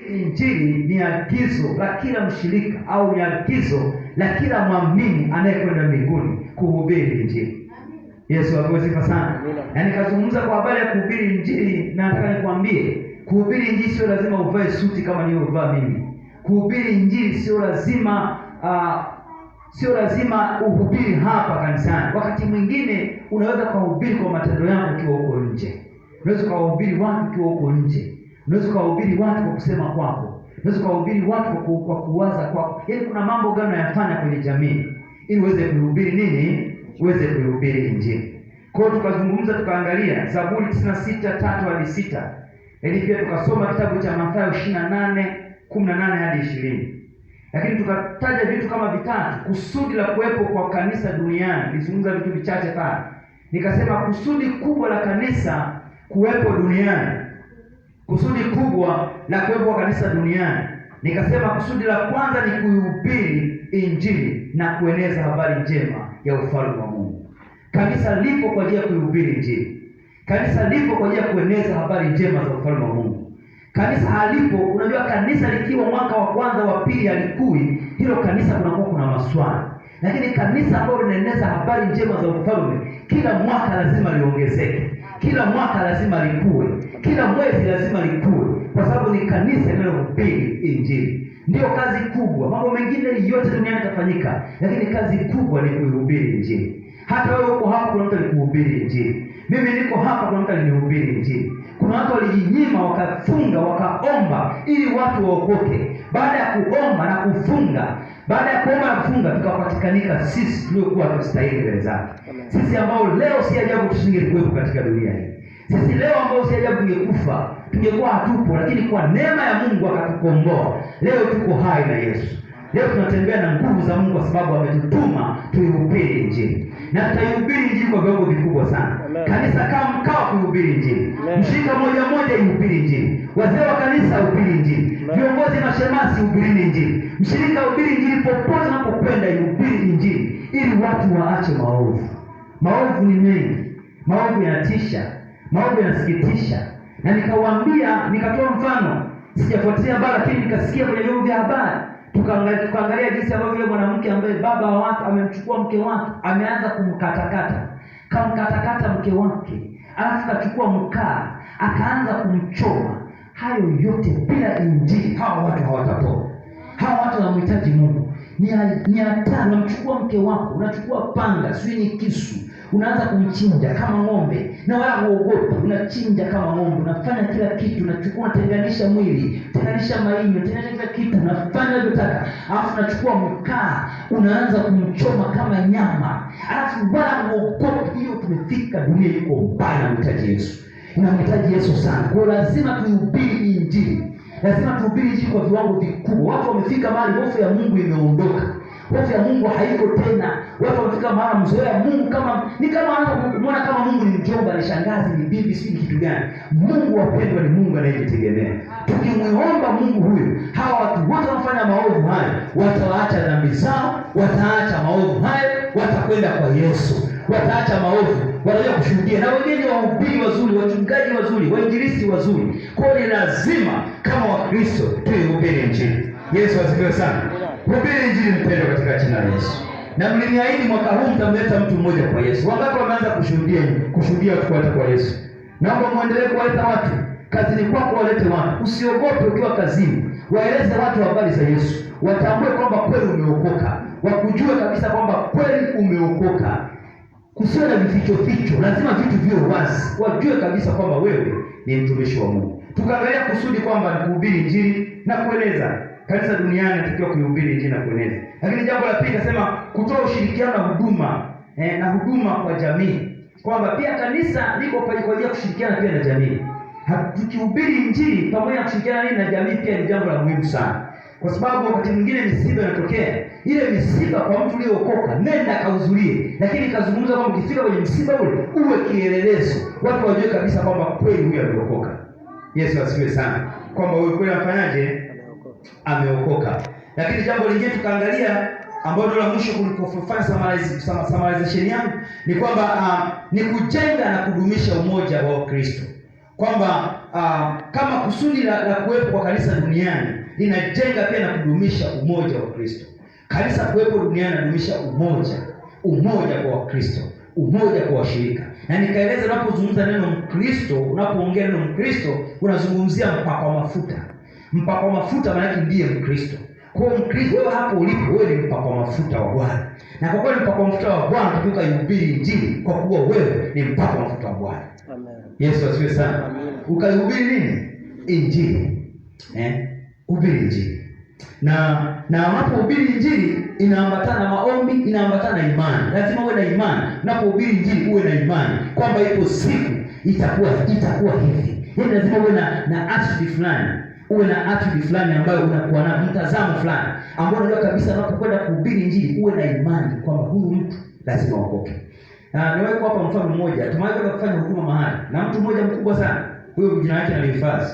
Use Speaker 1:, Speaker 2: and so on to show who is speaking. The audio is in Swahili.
Speaker 1: Injili ni agizo la kila mshirika au ni agizo la kila mwamini anayekwenda mbinguni kuhubiri Injili. Yesu apewe sifa sana. Na nikazungumza kwa habari ya kuhubiri Injili, na nataka nikwambie, kuhubiri Injili sio lazima uvae suti kama nilivyovaa mimi. Kuhubiri Injili sio lazima sio lazima uhubiri hapa kanisani. Wakati mwingine unaweza kuhubiri kwa matendo yako ukiwa huko nje. Unaweza kuhubiri watu ukiwa huko nje. Unaweza kuhubiri watu kwa kusema kwako. Unaweza kuhubiri watu kwa kuwaza kwako. Yaani kuna mambo gani unayafanya kwenye jamii ili uweze kuhubiri nini? Uweze kuhubiri Injili. Kwa hiyo tukazungumza, tukaangalia Zaburi 96:3 hadi 6. Lakini pia tukasoma kitabu cha Mathayo 28:18 hadi 20. Lakini tukataja vitu kama vitatu, kusudi la kuwepo kwa kanisa duniani. Nilizungumza vitu vichache pale. Nikasema kusudi kubwa la kanisa kuwepo duniani, kusudi kubwa la kuwepo kwa kanisa duniani, nikasema kusudi la kwanza ni kuihubiri Injili na kueneza habari njema ya ufalme wa Mungu. Kanisa lipo kwa ajili ya kuihubiri Injili. Kanisa lipo kwa ajili ya kueneza habari njema za ufalme wa Mungu. Kanisa halipo, unajua kanisa likiwa mwaka wa kwanza wa pili halikui, hilo kanisa kunakuwa kuna maswali. Lakini kanisa ambalo linaeneza habari njema za ufalme, kila mwaka lazima liongezeke, kila mwaka lazima likue, kila mwezi lazima likue, kwa sababu ni kanisa linalohubiri Injili. Ndiyo kazi kubwa. Mambo mengine yote duniani yatafanyika, lakini kazi kubwa ni kuihubiri Injili. Hata wewe uko hapa, kuna mtu alikuhubiri Injili. Mimi niko hapa, kuna mtu alinihubiri Injili. Kuna watu walijinyima, wakafunga, wakaomba ili watu waokoke. Baada ya kuomba na kufunga, baada ya kuomba na kufunga, tukapatikanika sisi tuliokuwa hatustahili mbele zake. Sisi ambao leo si ajabu tusingekuwepo katika dunia hii. Sisi leo ambao si ajabu tungekufa, tungekuwa hatupo, lakini kwa neema ya Mungu akatukomboa. Leo tuko hai na Yesu. Leo tunatembea na nguvu za Mungu kwa sababu ametutuma tuihubiri Injili. Na tutaihubiri Injili kwa viwango vikubwa sana.
Speaker 2: Amen.
Speaker 1: Kanisa kama mkao kuhubiri Injili.
Speaker 2: Amen.
Speaker 1: Mshirika mmoja mmoja ihubiri Injili. Wazee wa kanisa hubiri Injili.
Speaker 2: Amen.
Speaker 1: Viongozi mashemasi hubirini Injili. Mshirika hubiri Injili popote unapokwenda, ihubiri Injili ili watu waache maovu. Maovu ni mengi. Maovu yanatisha. Maovu yanasikitisha. Na nikawaambia, nikatoa mfano, sijafuatilia habari lakini nikasikia kwenye vyombo vya habari. Tukaangalia jinsi ambavyo yule mwanamke ambaye baba wa watu amemchukua mke wake, ameanza kumkatakata. Kamkatakata mke wake, alafu kachukua mkaa, akaanza kumchoma. Hayo yote bila Injili hawa watu hawatapona. Hawa watu wanamhitaji Mungu. Ni hatari. Unamchukua mke wako, unachukua panga, sijui ni kisu, unaanza kumchinja kama ng'ombe, na wala huogopi, unachinja kama ng'ombe, unafanya kila kitu, unachukua, unatenganisha mwili, unatenganisha maini, unatenganisha kila kitu, unafanya unavyotaka, alafu unachukua mkaa, unaanza kumchoma kama nyama, alafu wala huogopi. Hiyo tumefika, dunia iko mbaya, inamhitaji Yesu. Inamhitaji Yesu sana. Kwa hiyo lazima tuihubiri Injili. Lazima tuhubiri Injili kwa viwango vikubwa. Watu wamefika mahali hofu ya Mungu imeondoka. Hofu ya Mungu haiko tena. Watu wamefika mahali mzoea Mungu kama ni kama wanamuona kama Mungu ni mjomba, ni shangazi, ni bibi, si ni kitu gani. Mungu wapendwa ni Mungu anayejitegemea. Tukimuomba Mungu huyu, hawa watu wote wanafanya maovu hayo, wataacha dhambi zao, wataacha maovu hayo, watakwenda kwa Yesu. Wataacha maovu, watakuja kushuhudia. Na wengine ni wahubiri wazuri, wachungaji wazuri, wainjilisti wazuri. Kwa hiyo ni lazima kama Wakristo tuihubiri Injili. Yesu asifiwe sana. Hubiri Injili mpendwa, katika jina la Yesu. Na mliniahidi mwaka huu mtamleta mtu mmoja kwa Yesu. Wangapi wameanza kushuhudia watu kuwaleta kwa Yesu? Naomba muendelee kuwaleta watu. Kazini kwako walete watu. Usiogope ukiwa kazini. Waeleze watu habari za Yesu. Watambue kwamba kweli umeokoka. Wakujue kabisa kwamba kweli umeokoka. Kusiwe na vificho ficho, lazima vitu viwe wazi. Wajue kabisa kwamba wewe ni mtumishi wa Mungu. Tukaangalia kusudi kwamba ni kuhubiri Injili na kueneza. Kanisa duniani inatakiwa kuhubiri Injili na kueneza. Lakini jambo la pili kasema kutoa ushirikiano na huduma, na huduma kwa jamii. Kwamba pia kanisa liko kwa ajili ya kushirikiana pia na jamii. Tukihubiri Injili pamoja na kushirikiana nini na jamii pia ni jambo la muhimu sana. Kwa sababu wakati mwingine misiba inatokea. Ile misiba kwa mtu uliokoka, nenda kahudhurie. Lakini kazungumza kwamba ukifika kwenye msiba ule uwe kielelezo. Watu wajue kabisa kwamba kweli huyu ameokoka. Yesu asifiwe sana. Kwamba huyu kweli afanyaje? Ameokoka. Lakini jambo lingine tukaangalia ambalo ndio la mwisho kulikofanya summarization yangu ni kwamba ni kujenga na kudumisha umoja wa Kristo. Kwamba kama kusudi la kuwepo kwa kanisa duniani linajenga pia na kudumisha umoja wa Kristo. Kanisa kuwepo duniani linadumisha umoja, umoja kwa Wakristo, umoja kwa washirika. Na nikaeleza, unapozungumza neno Mkristo, unapoongea neno Mkristo, unazungumzia mpakwa mafuta. Mpakwa mafuta maana yake ndiye Mkristo. Kwa hiyo Mkristo, wewe hapo ulipo, wewe ni mpakwa mafuta wa Bwana, na kwa kuwa ni mpakwa mafuta wa Bwana, unatakiwa ukaihubiri Injili, kwa kuwa wewe ni mpakwa mafuta wa Bwana.
Speaker 2: Amen.
Speaker 1: Yesu asifiwe sana.
Speaker 2: Amina.
Speaker 1: Ukaihubiri nini? Injili. Eh? Hubiri Injili. Na unapohubiri Injili inaambatana na maombi, inaambatana na imani. Lazima uwe na imani. Unapohubiri Injili uwe na imani kwamba ipo siku itakuwa hivi. Yaani lazima uwe na attitude fulani. Uwe na attitude fulani ambayo unakuwa na mtazamo fulani ambao unajua kabisa unapokwenda kuhubiri Injili uwe na imani kwamba huyu mtu lazima aokoke. Na niwahi kuwapa mfano mmoja. Tumewahi kwenda kufanya huduma mahali na mtu mmoja mkubwa sana. Huyo jina lake nalihifadhi.